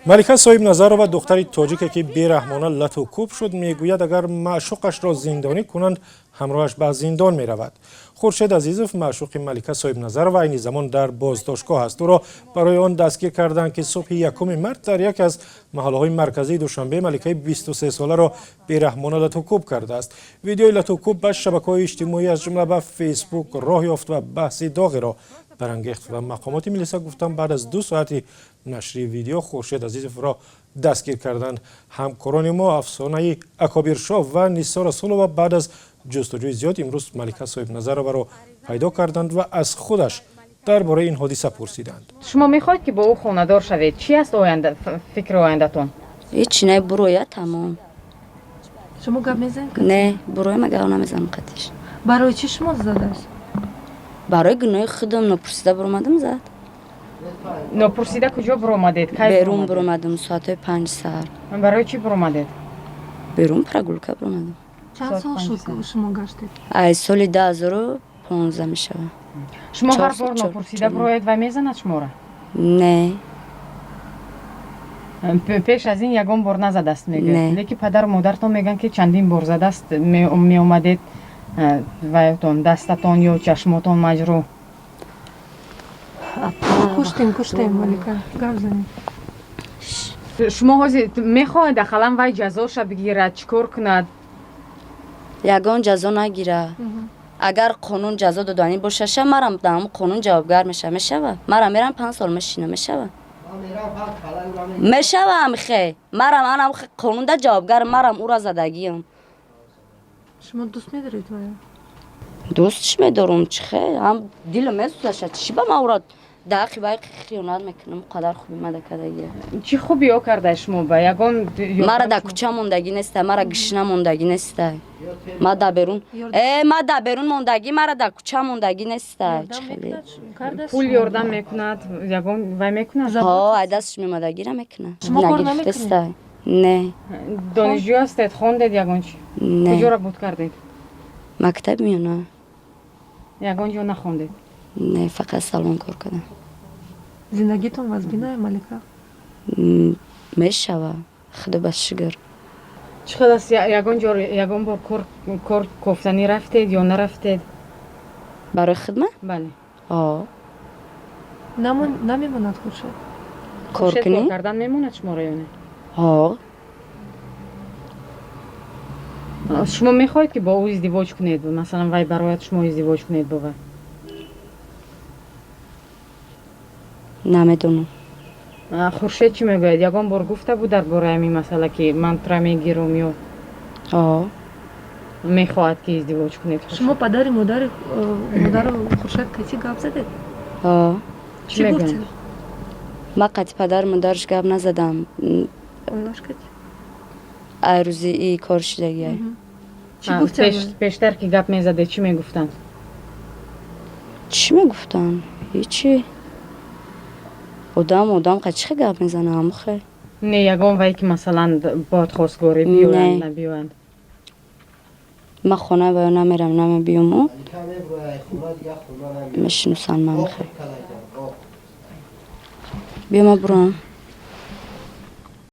Малика Соҳибназарова, духтари тоҷике, ки бераҳмона лату кӯб шуд, мегӯяд, агар маъшуқашро зиндонӣ кунанд, ҳамроҳаш ба зиндон меравад. Хуршед Азизов, маъшуқи Малика Соҳибназарова, айни замон дар боздоштгоҳ аст. Ӯро барои он дастгир карданд, ки субҳи 1 март дар яке аз маҳаллаҳои марказии Душанбе маликаи 23-соларо бераҳмона латукӯб кардааст. Видеои латукӯб ба шабакаҳои иҷтимоӣ, аз ҷумла ба Фейсбук, роҳ ёфт ва баҳси доғеро барангехт. Ва мақомоти милиса гуфтанд, баъд аз 2 соати нашри видео Хуршед Азизовро дастгир карданд. Ҳамкорони мо Афсонаи Акобиршоҳ ва Нисо Расулова баъд аз ҷустуҷӯи зиёд имрӯз Малика Соҳибназароваро пайдо карданд ва аз худаш дар бораи ин ҳодиса пурсиданд. Шумо мехоҳед, ки бо ӯ хонадор шавед? Чӣ аст оянда, фикри ояндатон? Ҳеҷ не, буроя, тамом. Шумо гап мезанед? Не, буроя, ма гап намезанам қатиш. Барои чӣ шумо задааст? Барои гуноҳи худам, нопурсида буромадам, зад. Нопурсида куҷо буромадед? Кай? Берун буромадам, соатҳои 5 саҳар. Барои чӣ буромадед? Берун прогулка буромадам. Чанд сол шуд, шумо гаштед? Аз соли 2015 мешавад. Шумо ҳар бор нопурсида буроед ва мезанад шуморо? Не. Пеш аз ин ягон бор назадаст, мегӯяд, лекин падару модаратон мегӯянд, ки чандин бор задаст. Меомадед, ваятон, дастатон ё чашмотон маҷрӯҳ. Куштем, куштем, Малика, гап занед. Шумо ҳозир мехоҳед, ақаллан вай ҷазоша бигирад? Чӣ кор кунад? Ягон ҷазо нагира. Агар қонун ҷазо доданӣ бошаша, марам дар ҳамн қонун ҷавобгар мешава. Мешава, марам мерам, 5 сол мешина. Мешава, мешава, амхе марам анам қонунда ҷавобгар, марам ура задагиам. Шумо дӯст медоред вая? Дӯстш медорум, чихе ҳам дилам месӯзаша. Чӣ ба ма ура дар ҳаққи вай хиёнат мекунам? Қадар хуби мада кардагия. Чӣ хубиё карда шумо ба ягон? Мара дар кӯча мондагӣ неста, мара гишна мондагӣ неста. Ма дар берун, ма дар берун мондагӣ, мара дар кӯча мондагӣ неста. Чӣ хеле? Пул ёрдам мекунад, ягон вай мекунад? Ҳо, ай дасташ мемодагира мекунад. Нагирифтеста, не. Донишҷӯ ҳастед? Хондед ягон чи? Не. Куҷоро буд кардед? Мактаб миёна. Ягон ҷо нахондед? Не, фақат салон кор кардам. Зиндагитон вазбинае, Малика? Мешава, худо ба шукр. Чӣ хел аст, ягон ҷо ягон бор кор кофтанӣ рафтед ё нарафтед? Барои хидмат? Бале. О. Намемонад Хуршед? Кор кунӣ? Кор кардан мемонад шуморо ё не? Ҳо. Шумо мехоҳед, ки бо ӯ издивоҷ кунед? Масалан, вай барояд, шумо издивоҷ кунед бо вай? Намедонам. Хуршед чӣ мегӯяд? Ягон бор гуфта буд дар бораи ҳамин масъала, ки ман тура мегирам ё Ҳо. мехоҳад, ки издивоҷ кунед? Шумо падари модари модару Хуршед кати гап задед? Ҳо. Чӣ гуфтед? Ма қати падару модараш гап назадам. Оилаш кати? Ай рӯзи и кор шидагиай. Чӣ гуфтед? Пештар ки гап мезадед, чӣ мегуфтанд? Чӣ мегуфтанд? Ҳечи. Одам одам қа чӣ гап мезана, амухе. Не, ягон вай ки, масалан, бояд хостгорӣ биёянд, набиёянд? Ма хона баё намерам, намебиёму мешиносанд. Ман мехе биё, ма бурам.